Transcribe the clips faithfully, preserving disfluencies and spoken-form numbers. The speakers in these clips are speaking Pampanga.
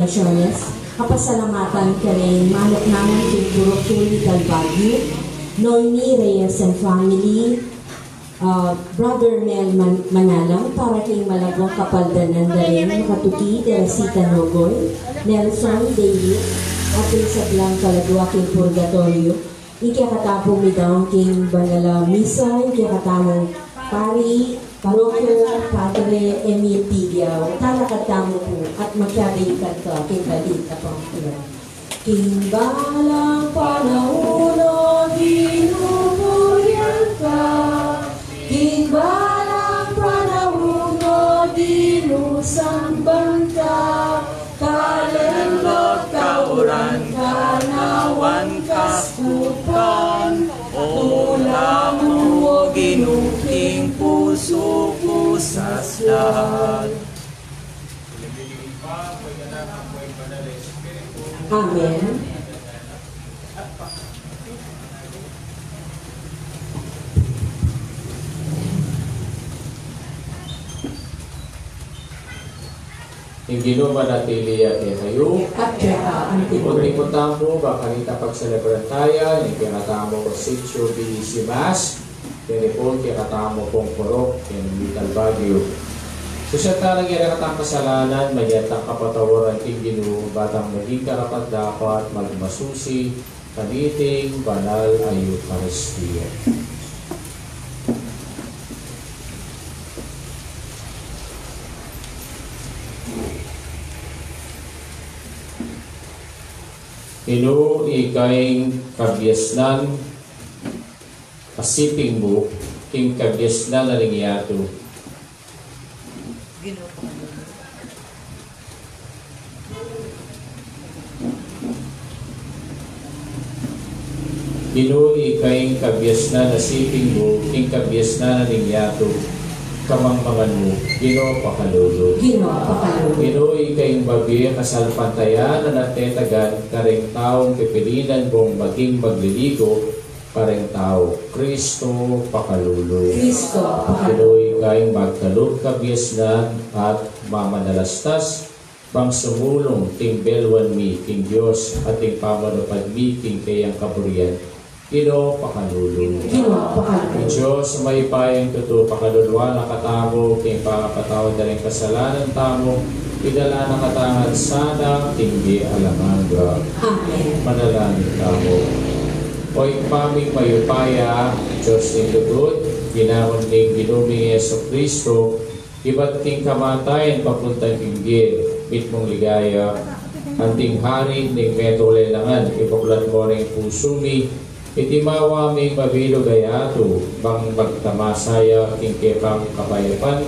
Misiones, kapasalamatan karing manuknangan king Purok Tuli Calvario, Noemi Reyes and family, ah, Brother Mel Man-, Manalang, para king malagwang kapaldanan da ring makatuki Teresita Nogoy, Nelson, David, at ring sablang kaladwa king purgatoryo, ing kekatamung midaun king banal a misa, ing kekatamung pari, parokya, Padre Emil Pibiao, talakad tamu pu at makiabe ing kanta king kalit a pamuklat. King balang panaun, O Ginu, purian ka. King balang panaun, O Ginu, samban ka. Kalenda't kauran, karnawan, kaskupan, tula mu, O Ginu, king pusu ku sasdan. Amen. Ing Ginu manatili ya kekayu. At keka antimurin. Ipon-ipon tamu, ba kanita pagselebran taya ning kekatamung Sitio Bilisimas, king Ipon, kekatamung purok king Little Baguio. Susatan tala ing kekatang kasalanan, manyawad tang kapatawaran king Ginu, ba tang maging karapat-dapat magmasusi kaniting banal a Eukaristia. Inu ika ing kabiasnan a siping mu king kabiasnan na ning yatu. Inu ika ing kabiasnan a siping mu king kabiasnan na ning yatu, kamangmangan mu, Ginu, pakalulu. Ginu, pakalulu. Inu ika ing babie kasalpantayanan at tetagan karing taung pipilinan mung maging magliliku karing tau, Kristo, pakalulu. Kristo, pakalulu. Inu ika ing magkalub kabiasnan at mamanalastas bang sumulung king beluan mi king Dios at ing pamanupad mi king keyang kaburian, Ginu, pakalulu. Ginu, pakalulu. Ing Dios a mayupaya, ing tutu pakaluluan na katamu king pangapatawad da ring kasalanan tamu, idala na katamu ngan sana king bie alang angga. Amen. Manalangin tamu. O Ibpa ming mayupaya, Dios ning lugud, binangun me ning Ginu ming Jesucristo ibat king kamatayan papunta king bie, mitmung ligaya, anting hari ning metung lelangan, ibuklat mu ring pusu mi iti mawa ming mabilug a yatu, bang magtamasa ya king kekang kapayapan,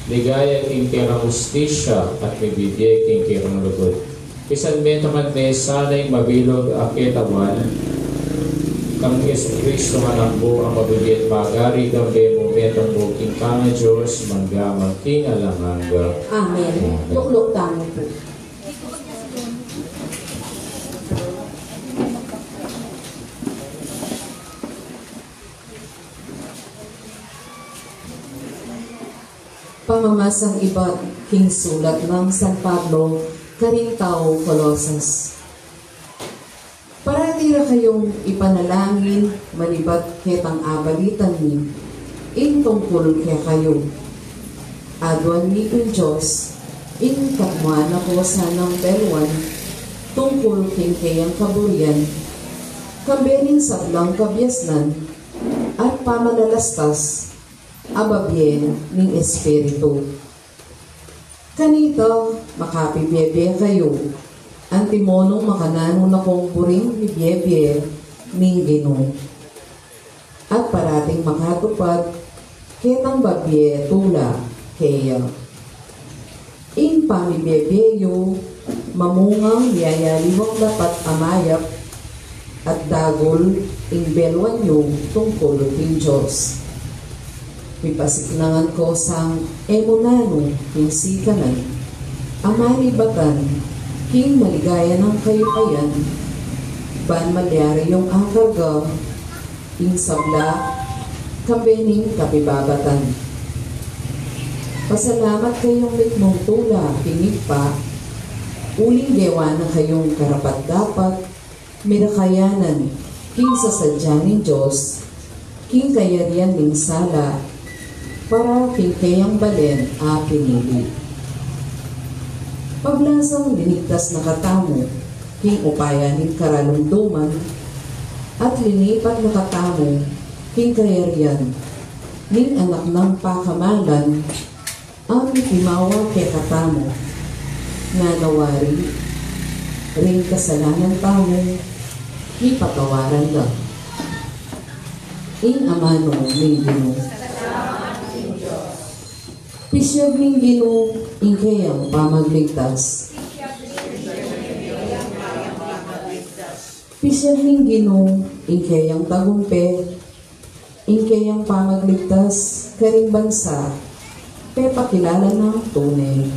ligaya king kekang hustisya, at mibibie king kekang lugud. Isan me taman me sana ing mabilug a ketawan kang Jesucristo, Anak mu, a mabibie at magari, kambe mu, metung mu king kang a Dios, mangga man king alang angga. Amen. Amen. Lukluk tamu pu. Pamamasang ibat king sulat nang San Pablo karing tau Colosas. Parati ra kayung ipanalangin manibat ketang abalitan mi, ing tungkul kekayu. Aduan mi king Dios, ing katmuan na ko sanang beluan, tungkul king keyang kaburian, kambe ning sablang kabiasnan at pamanalastas a babie ning Espiritu. Kanita, makapibie-bie kayu, antimonung makananu na kung buring mibie-bie ning Ginu. At parating makatupad ketang babie tula keya. Ing pamibie-bie yu, mamungang miyayaliwang dapat a mayap at dagul ing beluan yu tungkul king Dios. Mipasiknangan ko sang e mu nanu king sikanan a manibatan king maligaya nang kayupayan, ban malyari yung akarga ing sabla, kambe ning kapibabatan. Pasalamat kayung mitmung tula king Ibpa, Uling gewa na kayung karapat-dapat, mirakayanan king sasadya ning Dios, king kayarian ning sala, para king keyang balen a pinili. Pablasang linigtas na katamu king upaya ning karalumduman, at linipat na katamu king kayarian ning Anak nang pakamalan, a mipimawa kekatamu, nganang wari ring kasalanan tamu, mipatawaran da. Ing amanu ning Ginu. Pisyag ning Ginu ing keyang pamagligtas. Pisyag ning Ginu ing keyang tagumpe, ing keyang pamagligtas karing bansa, pepakilala nang tune.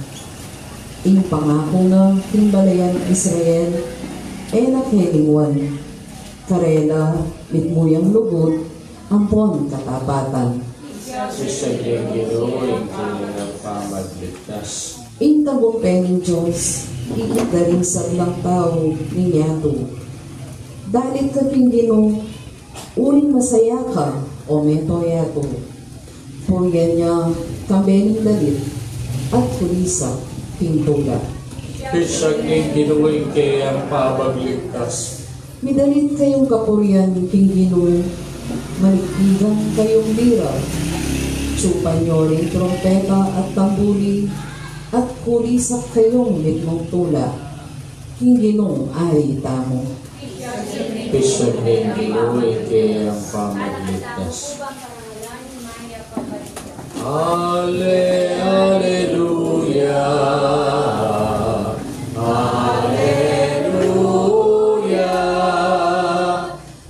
Ing pangaku na king balayan Israel, e na kelingwan. Karela mitmu yang lugud ampon katapatan. Pisyag ning Ginu ing keyang pamagligtas. Ing tagumpe ning Dios, ikit da ring sablang tau ning yatu. Dalit ka king Ginu, uling masaya ka, o meto yatu. Purian ya kambe ning dalit, at kulisak king tula. Pisyag ning Ginu ing keyang pamagligtas. Midalit kayung kapurian king Ginu, manigpigan kayung lira. Tsupan yu ring trumpeta at tambuli, at kulisak kayung mitmung tula king Ginung Ari tamu. Pisyag ning Ginu ing keyang pamagligtas. Ale, aleluya. Aleluya.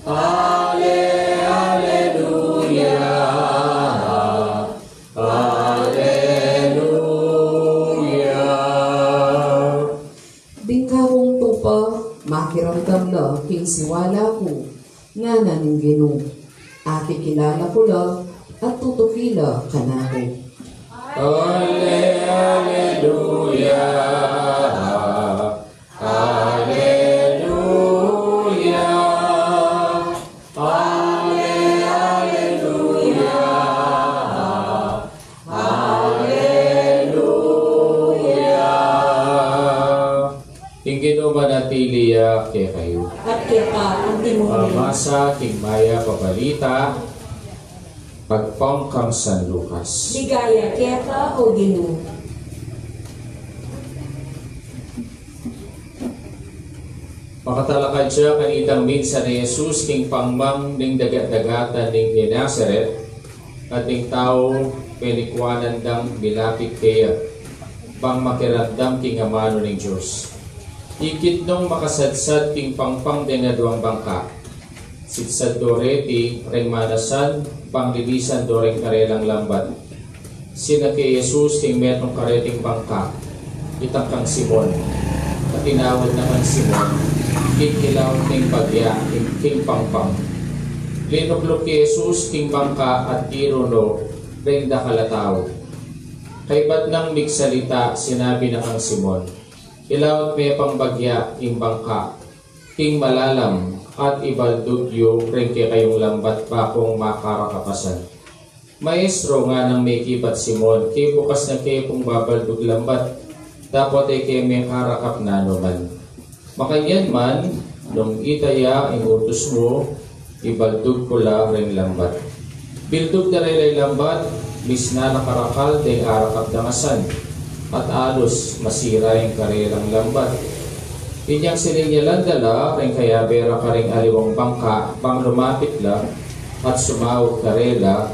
Ale, aleluya. Aleluya. Ding kakung tupa, makiramdam la king siwala ku, ngana ning Ginu. Akikilala ku la, at tutuki la kanaku. Ale, aleluya. Aleluya. Ale, aleluya. Aleluya. Ing Ginu manatili ya kekayu. At keka antimurin. Pamasa king mayap a balita agpang kang San Lucas. Ligaya keka, O Ginu. Makatalakad ya kanitang minsan i Jesus king pangmang ning dagat-dagatan ning Genesaret, at ding tau penikuanan dang milapit keya, bang makiramdam king amanu ning Dios. Ikit nong makasadsad king pangpang deng aduang bangka. Sidsad do reti reng manasan, bang linisan do reng karelang lambat. Sinag ke Jesus king metung kareting bangka, itang kang Simon. At tinawad na kang Simon king ilaut ning bagya king, king pangpang. Linukluk ke Jesus king bangka at tiru no reng dakal a tau. Kaybat nang migsalita, sinabi na kang Simon, "Ilaut me pang bagya ing bangka king malalam, at ibaldug yu reng kekayung lambat bakung makarakap a san." "Maestro," nganang mekibat Simon, "ke bukas na ke pung babaldug lambat, dapot e ke mekarakap nanu man." "Makanyan man, nung ita ya ing utus mu, ibaldug ku la reng lambat." Bildug da rela ing lambat, misna na karakal deng arakap dang asan, at alus masira ing karelang lambat. Inyang silinyalan da la reng kayabe ra karing aliwang bangka, bang lumapit la, at sumaup karela,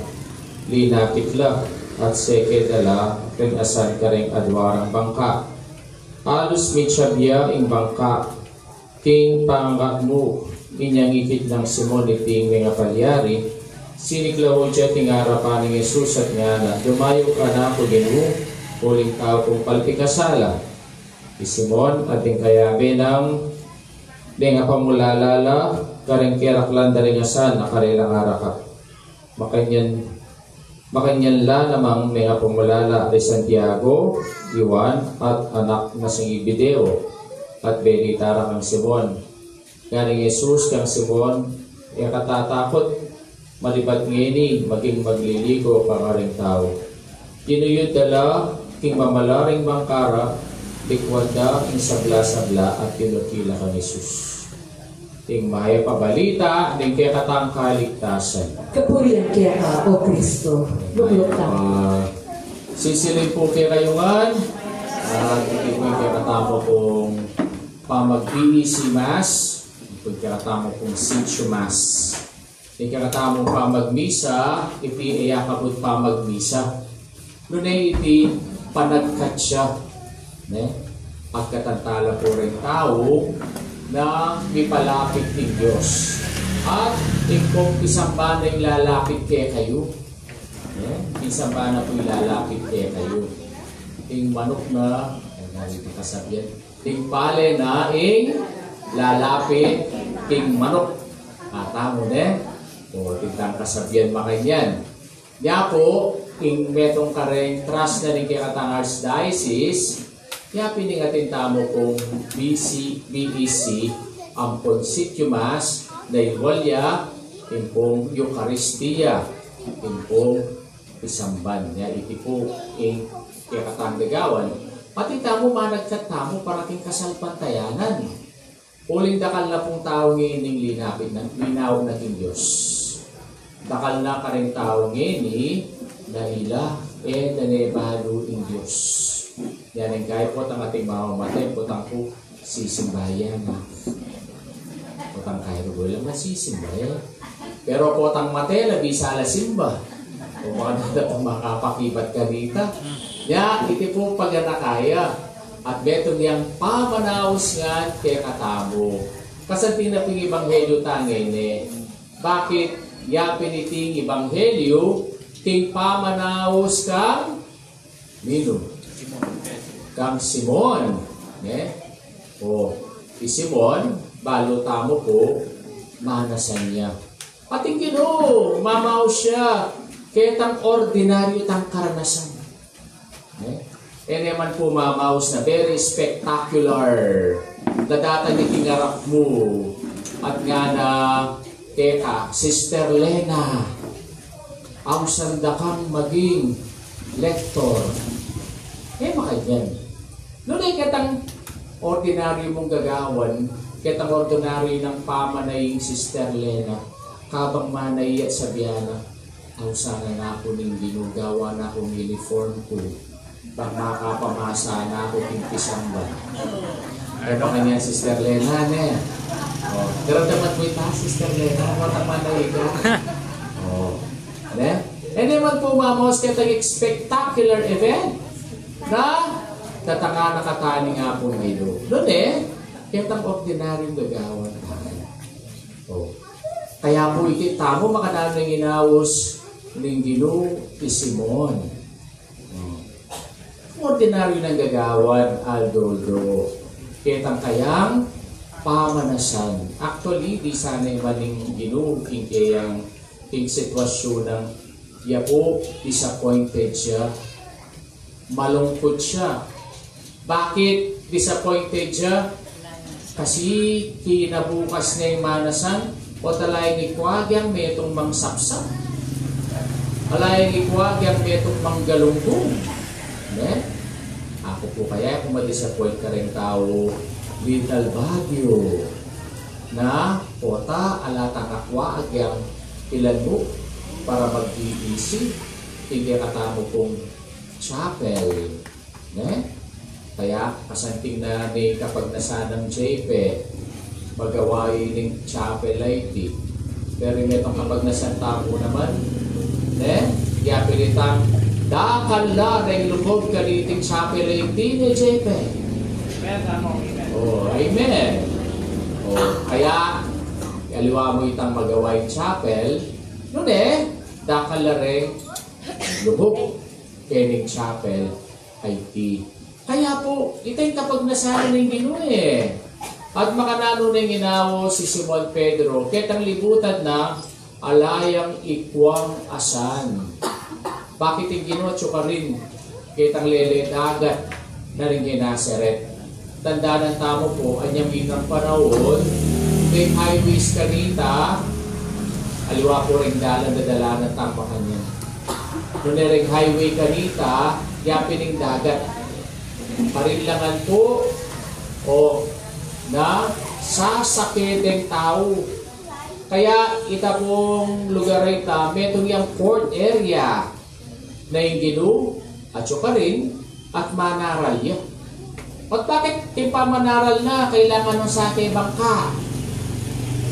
linapit la, at seke da la reng asan karing adua rang bangka. Alus mitsabi ya ing bangka king pangakmu. Inyang ikit nang Simon iting mengapalyari, siniklaud ya king arapan nang Jesus at ngana, "Dumayu kanaku, Ginu, uling tau kung palpikasala." I Simon at ding kayabe nang mengapamulala la kareng keraklan da ring asan a karelang arakap. Makanyan, makanyan la namang mengapamulala ri Santiago, Juan, at anak na sing Zebedeo. At benita ra kang Simon. Ngana nang Jesus kang Simon, e ka tatakut, malibat ngeni maging magliliku ka karing tau. Tinuyud da la king mamala ring bangka ra, likwan da ing sabla-sabla at tinuki la kang Jesus. Ing mayap a balita ning kekatang kaligtasan. Kapurian keka, O Kristo. Lukluk tamu. Ah, sisiling pu kekayu ngan, ah, iti pu ing kekatamu pung pamag-B E C Mass, iti pu ing kekatamu pung Sitio Mass. Ing kekatamung pamagmisa, iti e ya kabud pamagmisa. Nune iti panagkatsa, ne? Pagkatantala pu ring tau na mipalapit king Dios. At ing pung pisamba na ing lalapit kekayu. Ne? Pisamba na pu ing lalapit kekayu. Ing manuk na, ay, narito kasabian. Ing pale na ing lalapit king manuk. Katamu, ne? O, itang kasabian makanyan. Nya pu, ing metung kareng trust na ning kekatang Archdiocese, nya pin ing atin tamu pung B C, B E C, ampon Sitio Mass, na ing walya, ing pung Eukaristia, ing pung pisamban. Nya iti pu ing kekatang gagawan. Pati tamu managkat tamu para king kasalpantayanan. Uling dakal na pung tau ngeni ing linapit na, linawag na king Dios. Dakal na karing tau ngeni na ila e da ne balu ing Dios. Nya ning kaya potang ating mamamatay, potang pu sisimba ya na. Potang kaya ru la masisimba ya. Pero potang mate la, bisa la simba. O baka na makapakibatan kanita. Nya, iti pu paganaka ya. At metung yang pamanaus ngan kekatamu. Kasanting na pin ing ebanghelyu tang ngeni. Bakit? Ya pin iting ebanghelyu, king pamanaus kang ninu? Kang Simon, ne? O, i Simon, balu tamu pu, manasan ya. Ating Ginu, mamaus ya ketang ordinaryu tang karanasan. Ne? E ne man pu mamaus na very spectacular. Dadatang ya king arap mu at ngana keka, Sister Lena, ausan da kang maging lektor. E makanyan. Nune ketang ordinaryu mung gagawan, ketang ordinaryu nang pamanaying Sister Lena, kabang manayat sabian na, ausan na ku ning Ginu, gawan na kung uniform ku. Bang makapamasa na ku king pisamban. Ay, makanyan, Sister Lena, ne? O, daramdaman mu ita, Sister Lena, matang manaying ka. O, ne? E ne man pu mamaus ketang spectacular event na tatangan na katamu ning Apung Ginu. Nune, ketang ordinaryung gagawan. O. Kaya pu iti tamu makananu nang inaus ning Ginu i Simon. Hmm. Ordinaryu nang gagawan, aldo-aldo. Ketang kayang pamanasan. Actually, di sana man ning Ginu king kayang, king sitwasyun nang ya pu, disappointed siya. Malungkut siya. Bakit disappointed siya? Kasi kinabukas na ing manasan, o talagang ikwa agyang metung mangsapsap. Talagang ikwa agyang metung manggalunggong. Ne? Aku pu kaya kung madisappoint kareng tau, Little Baguio, na pota ala tang akwa agyang pilanmu para mag-B E C, king kekatamu pung chapel, ne? Kaya kasanting na ning kapagnasan nang J P E, magawa ning chapel a iti. Pero metung kapagnasan tamu naman, ne? Kaya pin itang dakal la reng lugub kaniting chapel a iti, ne, J P E? Amen, amo, amen. O, amen. O, kaya, aliwa mu itang magawa ing chapel, nune, dakal la reng lugub kening chapel a iti. Kaya pu, ita ing kapagnasan ning Ginu e. At makananu neng inaus i Simon Pedro, ketang libutan na, ala yang ikwang asan. Bakit ing Ginu atyu karin ketang lele dagat na ring Genesaret? Tandanan tamu pu, anyang ikang panaun, may highways kanita, aliwa pu reng dalan dadalanan tamu makanyan. Nune reng highway kanita, yapin ing dagat. Karin la ngan pu, o, nasasake deng tau. Kaya ita pung lugar a ita, metung yang port area na ing Ginu, atyu karin, at manaral ya. At bakit king pamanaral na kailangan nang sake bangka?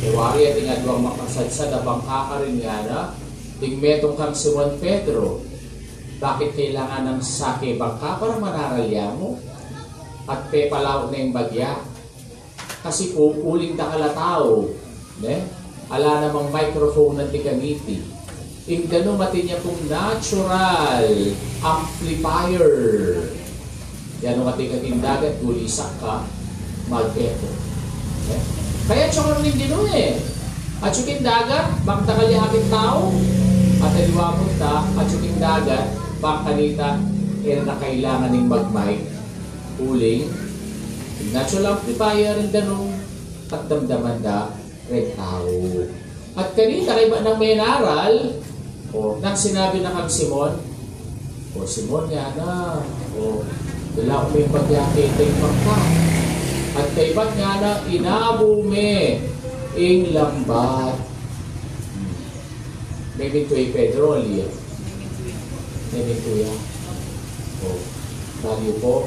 E wari, atin aduang makasadsad a bangka karin ngana, ding metung kang Simon Pedro. Bakit kailangan nang sake bangka? Para manaral ya mu. At pepalaut na ing bagya. Kasi pu, uling dakal a tau, ne? Ala namang microphone anti kaniti. Ing danum atin ya pung natural amplifier. Yan, nung atin ka king dagat, gulisak ka, magpepo. Ne? Kaya atyu karin ing Ginu e. Atyu king dagat, bang dakal ya ating tau, at aliwa mu ita, atyu king dagat, bang kanita, e na kailangan ing mag-mic. Uling, natural amplifier ing danum, at damdaman da reng tau. At kanita kaybat nang menaral, o, nang sinabi na kang Simon, "O Simon," ngana, "o, dala ku me ing bagya keteng bangka." At kaybat ngana, inabu me ing lambat. Hmm. Memintu ya i Pedro, ali ya? Memintu ya. O, bali pu,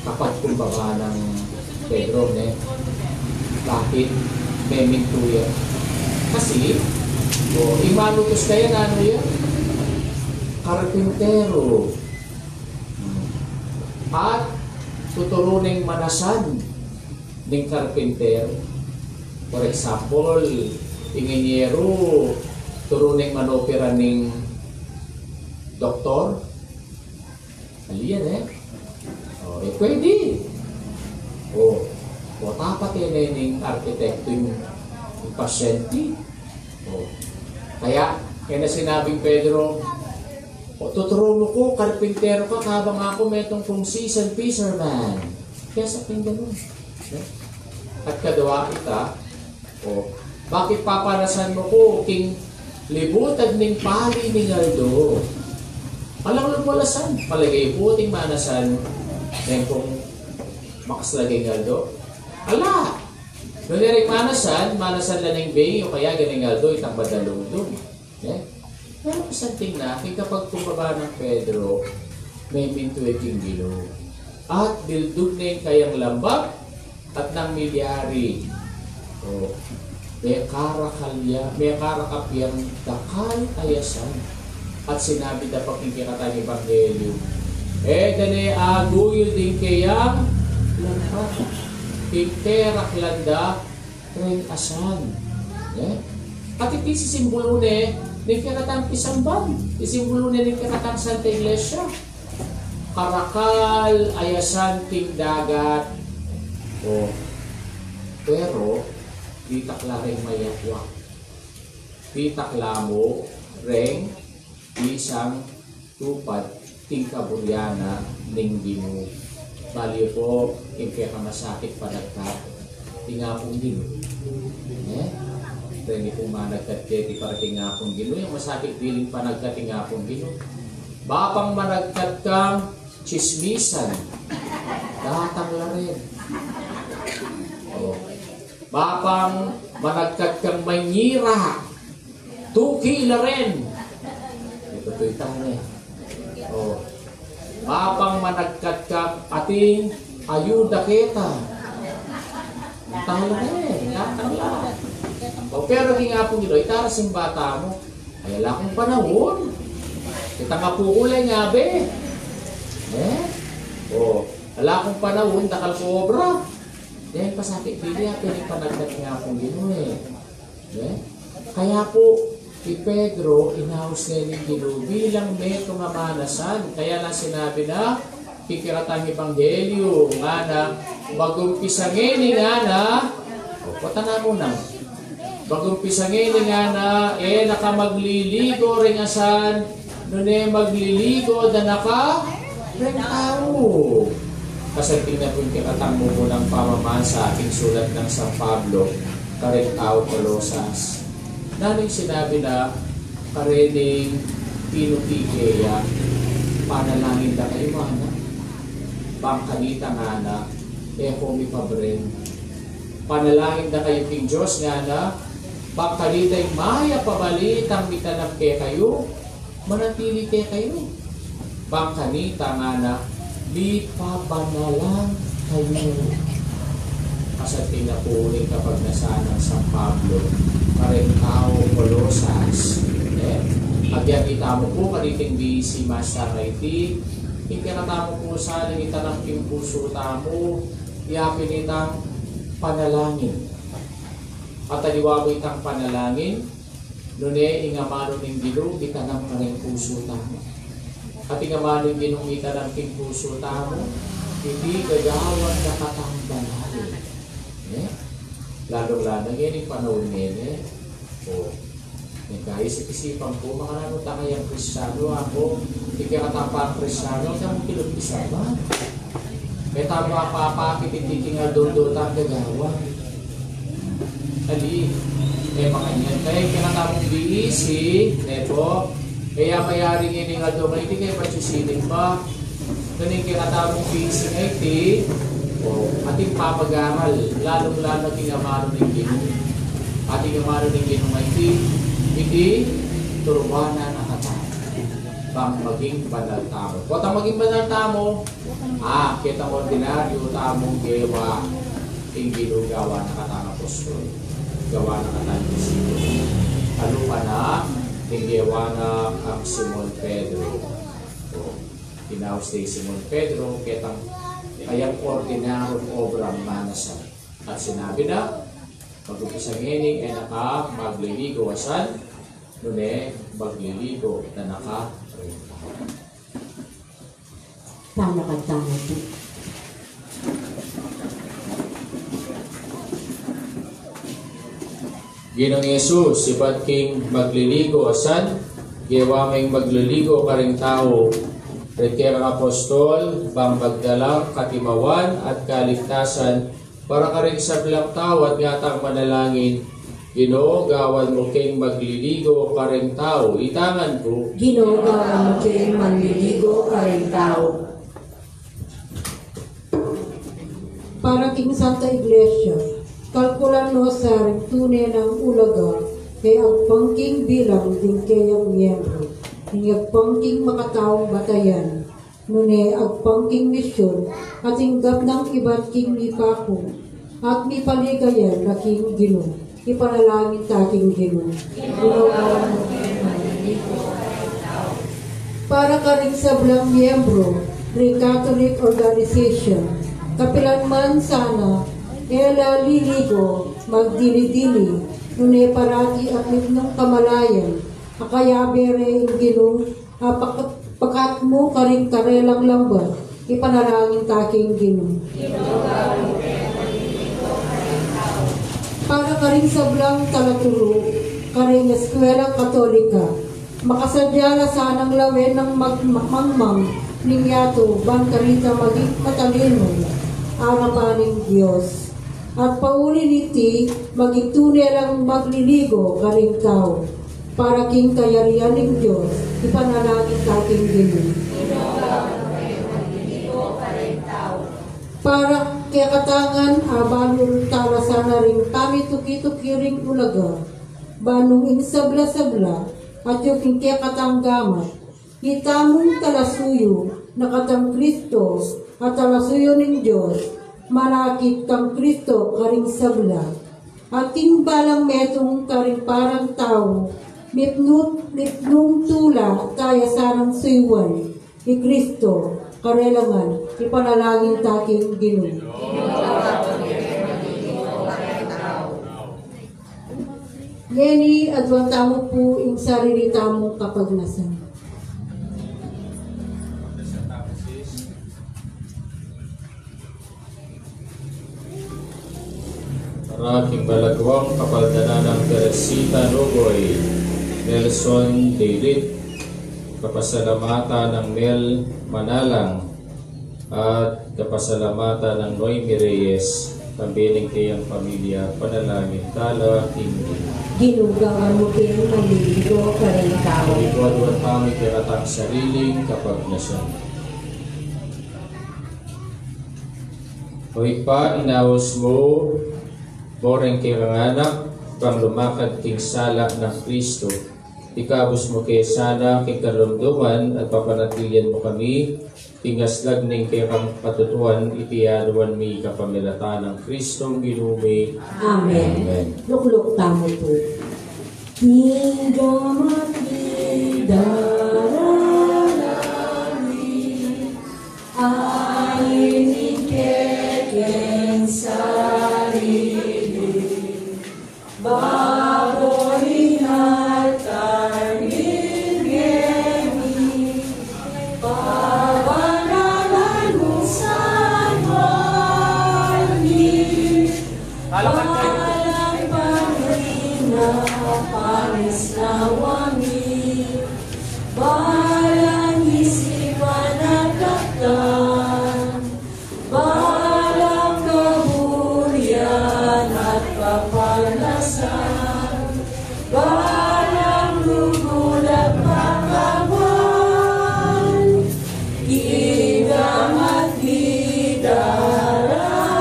kapagkumbaba nang Pedro, ne? Bakit? Memintu ya. Kasi, o, ing manutus kaya nanu ya? Karpintero. Hmm. At tuturu neng manasan ning karpintero. For example, ingenieru, turu neng manopera ning doktor. Ali yan e. O, e pwede. O, o, tapat e ne ning arkitekto ing, ing pasyente. O, kaya, kaya na sinabing Pedro, "O, tuturu mu ku, karpintero ka, kabang aku metung kung seasoned fisherman." Kaya sa pinggan mu. Ne? At kadua ita, o, bakit papanasan mu ku king libutad ning pali ning aldo? Alang lumalasan, palagay pu ating manasan, neng kung makas lagay ing aldo? Ala! Nune ring manasan, manasan la neng bay, o kaya ganing aldo, itang madalumdum. Ne? Pero kasanting na, king kapagkumbaba nang Pedro, memintu ya king Ginu. At bildug ne ing kayang lambak, at nang milyari, o, mekarakap ya, mekarakap yang dakal a yasan. At sinabi da pa king kekatang ebanghelyu, e da ne aguyul ding keyang lambak, king keraklan da reng asan. Ne? At iti sisimbulu ne ning kekatang pisamban, sisimbulu ne ning kekatang Santa Iglesia. Karakal a yasan king dagat. O, pero ditak la reng mayakwak. Ditak la mu reng bisang tupad king kaburian na ning Ginu. Bali pu, ing pekamasakit panagkat, ing Apung Ginu. Ne? Reni pung managkat keti para king Apung Ginu, yang masakit diling panagkat ing Apung Ginu. Bapang managkat kang tsismisan, datang la ren. O. Bapang managkat kang manyira, tuki la ren. Ito, tuki la ren. O. Bapang managkat kang ating ayuda keta. Datang la ren, datang la. O, pero king Apung Ginu, itara sing bata mu, ay, ala kung panaun. Itang apu ku la ing abe. E? O, ala kung panaun, dakal kung obra. Deng pasakit dili, atin ing panagkat ning Apung Ginu e. Ne? Kaya pu, i Pedro, inaus ne ning Ginu bilang metung a manasan. Kaya na sinabi na, king kekatang ebanghelyu, ngana, magumpisa ngeni ngana, o, pota na mu na. Magumpisa ngeni ngana, e na ka magliligo reng asan, nune magliligo da na ka reng tau. Kasanting na pu ing kekatang mumunang pamamasa king sulat nang San Pablo kareng taga Colosas. Nanu ing sinabi na kareng tinuki keya? Panalangin da kayu, ngana. Bang kanita, ngana, e ko mipabren. Panalangin da kayu king Dios, ngana, bang kanita ing mayap a balitang mitanam kekayu manatili kekayu. Bang kanita, ngana, mipabanalan kayu. Kasanting na pu ning kapagnasan nang San Pablo kareng taga Colosas. E, agyang itamu pu kaniting bisi masa ngeni, ing kekatamu pu sana itanam king pusu tamu, yapin itang panalangin. At aliwa pu itang panalangin, nune ing amanu ning Ginu itanam kareng pusu tamu. At ing amanu ning Ginu itanam king pusu tamu, iti gagawan na katang banal. E? Lalung-lalu ngeni ing panaun ngeni. O, ing kaisip-isipan ku, makananu ta kayang Kristiano, aku, ing kekatang Kristiano, kaya mu kilumpisan ba? Kaya tamu apapakit iti king aldo-aldo tang gagawan. Ali, e makanyan kaya ing kekatamung bisi, ne pu, e ya mayari ngeni ing aldo ngeni, kaya patsu sining ba? Nune ing kekatamung bisi ngeni, o, ating papag-aral, lalung-lalu king amanu ning Ginu. Ating amanu ning Ginu ngeni, iti, turuan na katamu bang maging banal tamu. Potang maging banal tamu, a, ketang ordinaryu tamung gewa, ing Ginu gawan na katang apostol, gawan na katang disipulo. Alupa na, ing gewa na kang Simon Pedro. O, inaus de i Simon Pedro ketang kayang ordinaryung obrang manasan. At sinabi na, mag-umpisa ngeni e na ka magliligo asan, nune magliligo na na ka rin. Tama ka, tama po. Ginung Jesus, ibat king magliligo asan, gewa meng magliligo karing tau, ring kekang apostol, bang magdalang katimawan at kaligtasan, para karing sablang tau at ngatang manalangin, Ginu, gawan mu keng magliligo karing tau. Itangan ku. Ginu, gawan mu keng magliligo karing tau. Para king Santa Iglesia, kalkulan no sa ring tune nang ulaga, e agpang king bilang ding keyang miyembro, ing agpang king makataung batayan, nune agpang king misyun, at inggap nang ibat king mipaku, at mipaligayan na king Ginu. Ipanalangin ta king Ginu. Para karing sablang miyembro ring Catholic Organization, kapilan man sana e la liligo, magdili-dili, nune parati at mitmung kamalayan, a kayabe re ing Ginu, a pak-, pakat mu karing karelang lambat, ipanalangin ta king Ginu. Para karing sablang talaturu karing Eskwela Katolika, makasadya la sanang lawen nang mag-, ma-, mangmang ning yatu, ban karita maging matalinu arapan ning Dios. At pauli niti, maging tune lang magliligo karing tau. Para king kayarian ning Dios, ipanalangin ta king Ginu. Para kekatangan, a, balu tala sana ring pamituki-tuki ring ulaga, ban nung ing sabla-sabla, at yung king kekatang gamat, itamung talasuyu na katang Kristo, at talasuyu ning Dios, manakit kang Kristo karing sabla. At king balang metung karing parang tau, mipnut, mipnung tula, taya sanang suyuan i Kristo, karelangan, ipanalangin ta king Ginu. Ngeni, aduan tamu pu ing sarili tamung kapagnasan. Para king balaguang kapaldanan nang Teresita Nugoy, Nelson David, kapasalamatan nang Mel Manalang, At kapasalamatan nang Noemi Reyes, kambe ning kayang pamilya, panalangin tala king Ginu. Ginu, gawan mu keng manliligaw karing tau. Liguan tamu ing kekatang sariling kapagnasan. O Ibpa, inaus mu mu reng kekang anak bang lumakad king sala nang Kristo. Ikabus mu ke sana king kalumduman at papanatilian mu kami king aslag ning kekang katutuan. Iti aduan mi kapamilatan nang Kristong Ginu mi. Amen. Amen. Lukluk tamu pu. King gamat mi, daralan mi, ain ing kekeng sarili, babo ning altar ning geni, pabanalan mu sa luar mi, balang pangina, pamisnawa mi, balang isipan at kaptan, balang kaburian at kapanasan, balang lugud at pakawan, king gamat mi, daralan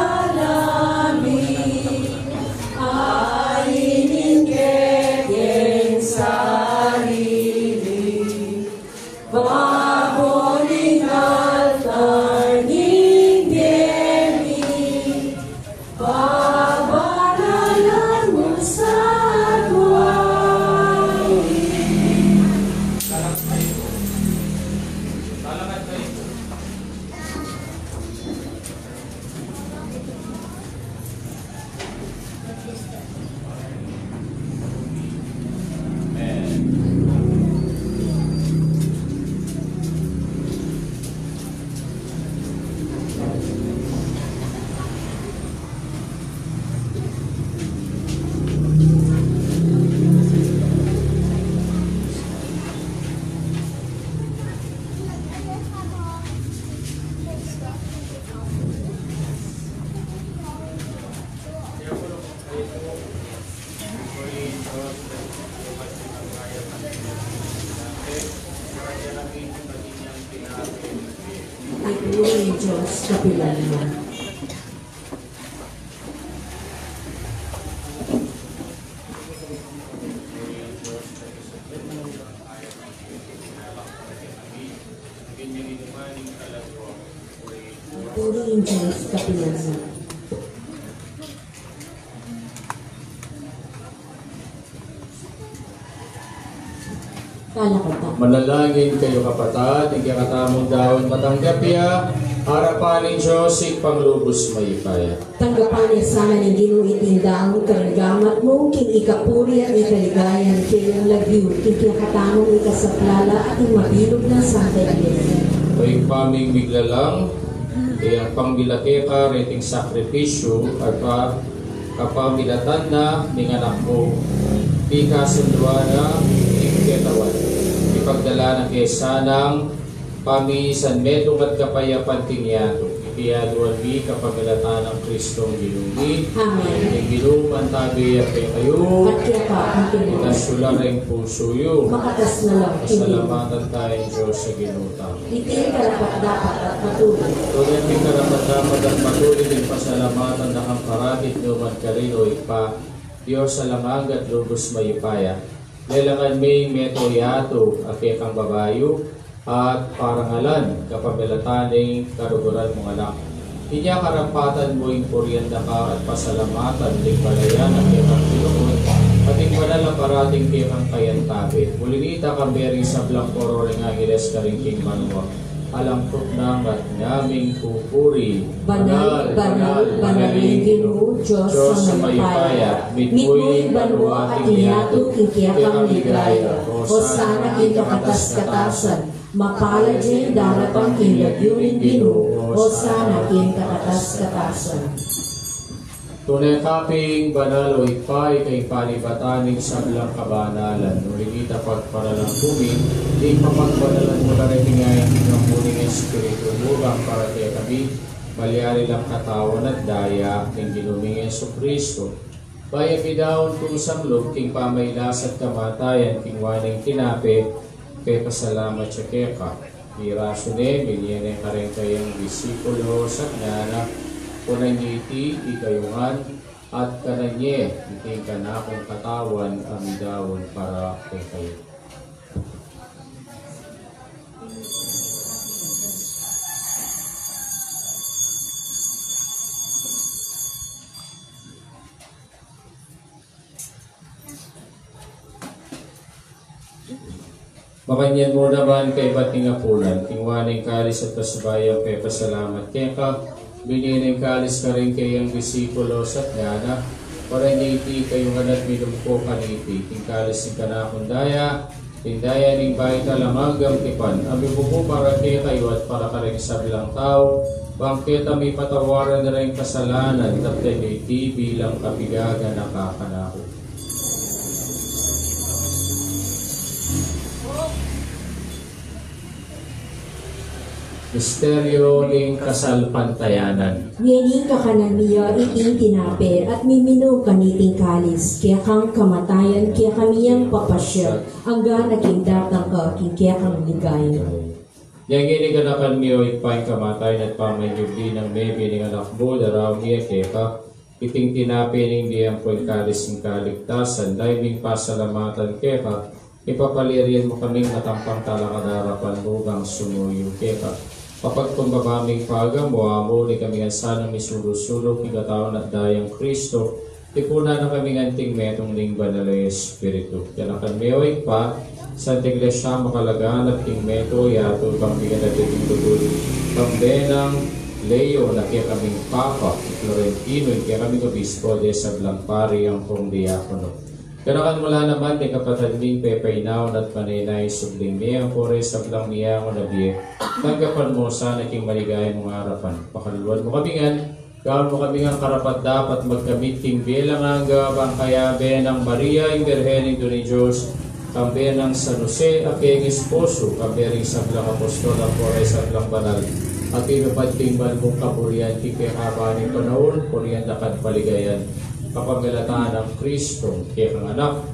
mi, ain ing kekeng sarili, babo ning altar ning geni, pabanalan mu sa luar mi. Ito ang Diyos kapilan mo. Puri ing Diyos kapilan mo. Manalangin kayu, kapatad, ing kekatamung daun matanggap ya arapan ning Dios Ibpang lubus mayupaya. Tanggapan na sana ning Ginu iting daun karing gamat mu, king ikapuri at ikaligayan ning keyang lagyu, king kekatamung ikasaplala at ing mabilug nang Santa Iglesia. O Ibpa ming miglalang, iyang pangmilate ka reting sakripisyu at pa kapamilatan na ning Anak mu, pikasunduan na ing katawan. Ipagdala na ke sanang pamisan metung at kapayapan king yatu. Iti aduan mi kapamilatan nang Kristong Ginu mi. Amen. Ing Ginu mantabi ya kekayu. At keka mu rin. Itas yu la ring pusu yu. Makatas na la king Ginu. Pasalamatan taya ing Dios a Ginu tamu. Iti karapat-dapat at matulid. Tune pin karapat-dapat at matulid ing pasalamatan da kang parati, nu man karin, o Ibpa, Dios alang angga at lubus mayupaya. Lelangan me ing meto yatu a kekang babayu at parangalan kapamilatan ning karuguran mung Anak. Inya karampatan mu ing purian da ka at pasalamatan ding balayan a kekang tinunud at ing banal a parating kekang kayantabe. Uli nita, kambe ring sablang koro ring angeles karin king banua, alang tuknang at ngaming pupuri: Banal, banal, banal ing Ginu, Dios a mayupaya. Mitmu ing banua at ing yatu king kekang ligaya. Hosana king kakatas-katasan. Mapalad ya ing daratang king lagyu ning Ginu. Hosana king kakatas-katasan. Tune ka pin banal, o Ibpa, ika ing panibatan ning sablang kabanalan. Nune ita pagparalan ku mi, ing papagbanalan mu la reti ngan king ampon ning Espiritu mu, bang para kekami malyari lang katawan at daya ning Ginu ming Jesucristo. Bayu mi daun tusan lub king pamagkasakit at kamatayan, kinua ne ing tinape, pepasalamat ya keka. Pirasu ne, binie ne kareng kayang disipulo, sangana, kunan ye iti ikayu ngan, at kanan ye, iti ing kanakung katawan a midaun para kekayu. Makanyan mu naman kaybat ning apunan, kinua ne ing kalis at pasibayu yang pepasalamat keka, binie ne ing kalis kareng kayang disipulo, sangana, kunan ye iti ikayu ngan at minum ko kaniti, ing kalis ning kanakung daya, ing daya ning bayu at alang anggang tipan, a mibubu para kekayu at para kareng sablang tau, bang keta mipatawaran reng kasalanan, taptan ye iti bilang kapigaganaka kanaku. Misteryu ning kasalpantayanan. Ngeni kakanan mi ya iting tinape at miminum kaniting kalis, kekang kamatayan kekami yang papasiag, anggang king datang ka king kekang ligaya. Ngeni ganakan mi, o Ibpa, ing kamatayan at pamanyubli nang mebie ning Anak mu, daraun mi ya keka iting tinape ning bie ampon kalis ning kaligtasan, dayun ming pasalamatan keka, ipapalirian mu kaming matampang talakad king arapan mu bang sumuyu keka. Kapagkumbaba ming pagamu, amanu mu kami ngan sanang misulu-sulu king katawan at dayang Kristo, tipunan na kami ngan king metung ning Banal a Espiritu. Ganakan me, o Ibpa, Santa Iglesia mu kalaganap, king metung yatu, pambigan na king lugud, kambe nang Leo, a kekaming Papa, Florentino, a kekaming Obispo, ding sablang pari ampong diakono. Ganakan mu la naman ding kapatad ming pepainawa at manenaya king subling mie, ampon ding sablang mie, ampon a bie, tanggapan mu sana king maligaya mung arapan. Pakaluluan mu kami ngan, gawan mu kami ngan karapat-dapat magkamit king bie alang angga, bang kayabe nang Maria, ing Birhen Indu ning Dios, kambe nang San Jose, a kayang esposo, kambe ring sablang apostol, ampon ding sablang banal a tinupad king banal mung kaburian, king kekaban ning panaun, purian da ka at paligayan, kapamilatan nang Kristong kekang Anak,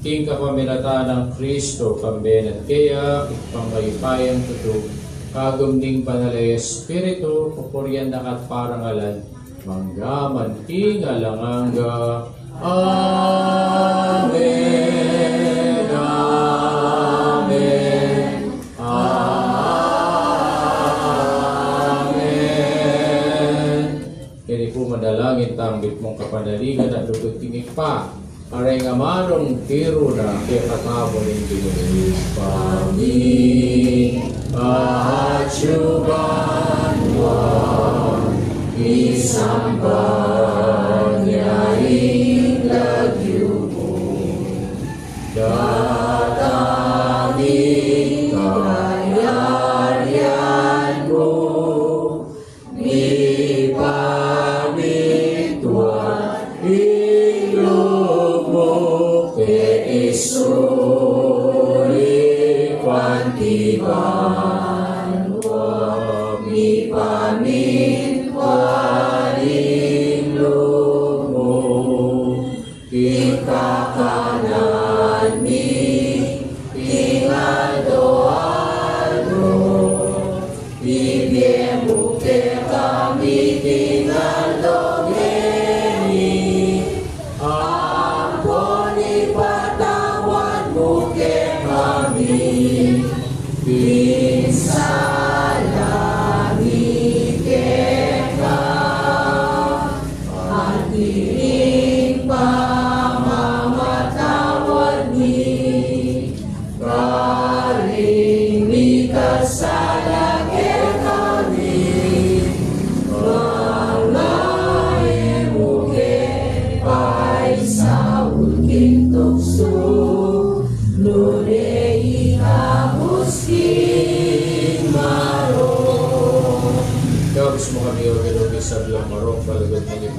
king kapamilatan nang Kristo, kambe na at keya, king pamagkayang tutu, kagum ning Banal a Espiritu, pupurian da ka at parangalan, mangga man king alang angga. Amen, amen, amen. Keni pu manalangin tang mitmung kapanaligan at lugud king Ibpa, a reng amanung tiru na kekatamu ning Ginu. Ibpa mi, atsu ka banua, misamban ya ing lagyu mu, datang ing kayarian mu, mipamintuan ing lub mu, keti sulip anti banua, mipamintuan ing lub mu, king kakanan mi king aldo-aldo, ibie mu kekami king aldo ngeni, ampon ipatawad mu kekami ing sala mi keka, anti ing pamamatawad mi karing mikasala kekami, manga e mu ke paisaul king tuksu, nune ikabus king marok. Ikabus mu kami, O Ginu, king sablang marok, palugud mu ing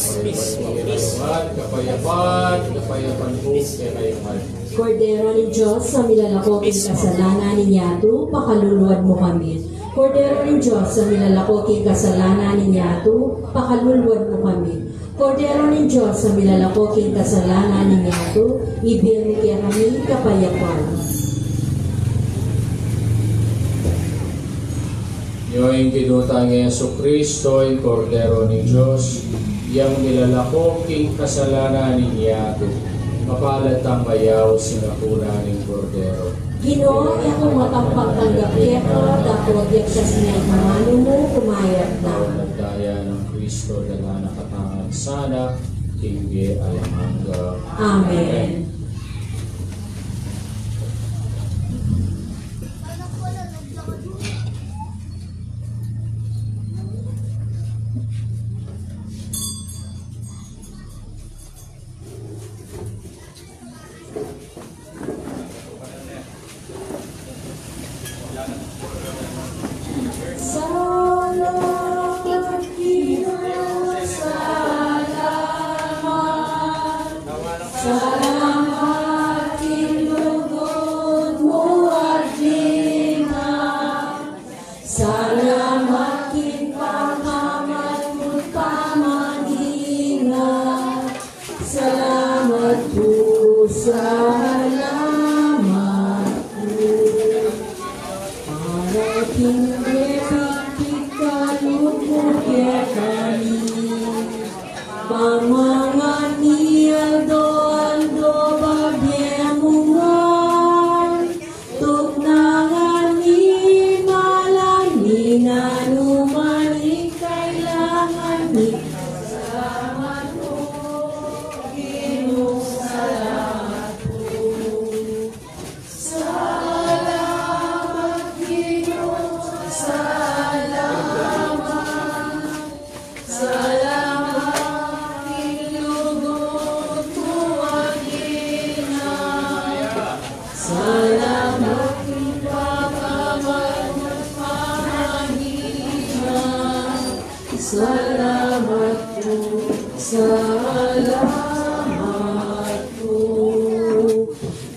Peace, peace, peace. Kapayapan, kapayapan pu kekayu ngan. Kordero ning Dios, a milalako king kasalanan ning yatu, pakaluluan mu kami. Kordero ning Dios, a milalako king kasalanan ning yatu, pakaluluan mu kami. Kordero ning Dios, a milalako king kasalanan ning yatu, ibie mu kekami ing kapayapan. Nyo ing Ginu tang Jesucristo, ing Kordero ning Dios, yang milalako king kasalanan ning yatu. Mapalad tang mayaus king apunan ning Kordero. Ginu, e ku matampang tanggap keka, dapot yagkas ing amanu mu, kumayap na. Ing daya nang Kristo, dala na katamu sana, king bie alang angga. Amen. Salamat, Ginu, salamat. Salamat king lugud mu at linaw. Salamat king pamamalmut pamangina. Salamat pu, salamat pu. Para king bie pigkalub mu kekami. Pamangani aldo-aldo babie mu ngan. Tuknangan mi, malan mi, nanu man ing kailangan mi. Salamat pu, Ginu, salamat pu. Salamat, Ginu, salamat. Salamat king lugud mu at linaw. Salamat king pamamalmut pamangina. Salamat pu, salamat pu.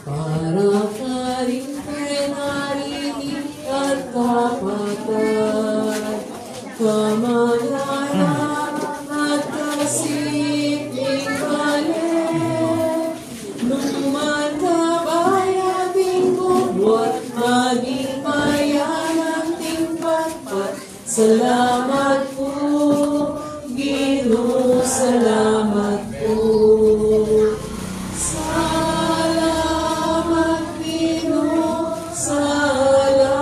Para karing penarinig at kapatad, kamalanan at kasiping bale, nu man kabayat ing bubuat, maging mayanang king patpat, Salamat pu, Ginu, salamat pu. Salamat, Ginu, salamat.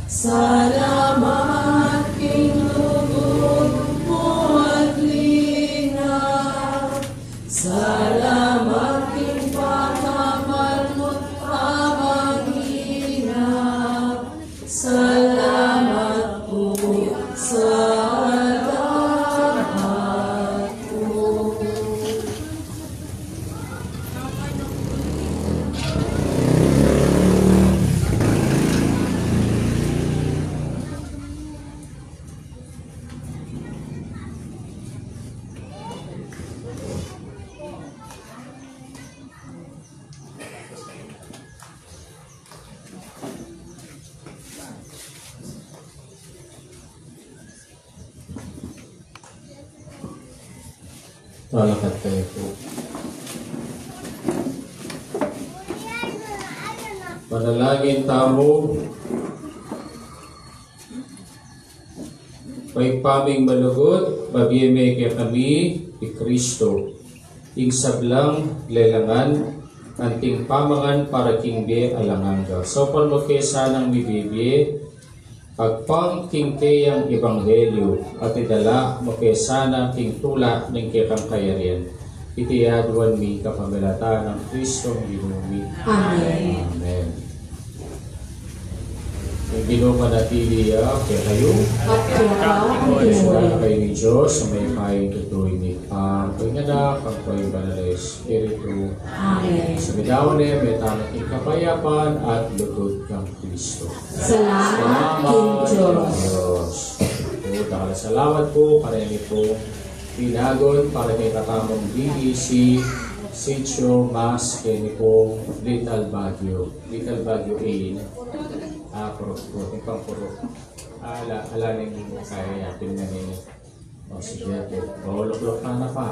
Salamat king lugud mu at linaw. Salamat king pamamalmut pamangina. Salamat pu, salamat pu. Talakad tamu pu. Panalangin tamu. O Ibpa ming malugud, babie me kekami i Kristo, ing sablang lelangan, anting pamangan para king bie alang angga. Saupal mu ke sanang mibibie, agpang king keyang ebanghelyo, at idala mu ke sana king tula ning kekang kayarian. Iti aduan mi kapamilatan nang Kristong Ginu mi. Amen. Amen. Ing Ginu manatili ya kekayu. At keka mu rin. Pakasalan kayu ning Dios a mayupayang tutu, ing Ibpa, ampo ing Anak, ampo ing Banal a Espiritu. Amen. Sumidaunan me tamu king kapayapan at lugud kang Kristo. Salamat king Dios. Dios. O, dakal a salamat pu kareni pung pinagun para kekatamung B E C Sitio Mas keni pung Little Baguio. Little Baguio Inn. Ah, purok pu. Ing pang purok. Ala, ala ning kaya atin na nini. O, sige, ate. O, lukluk ka na pa.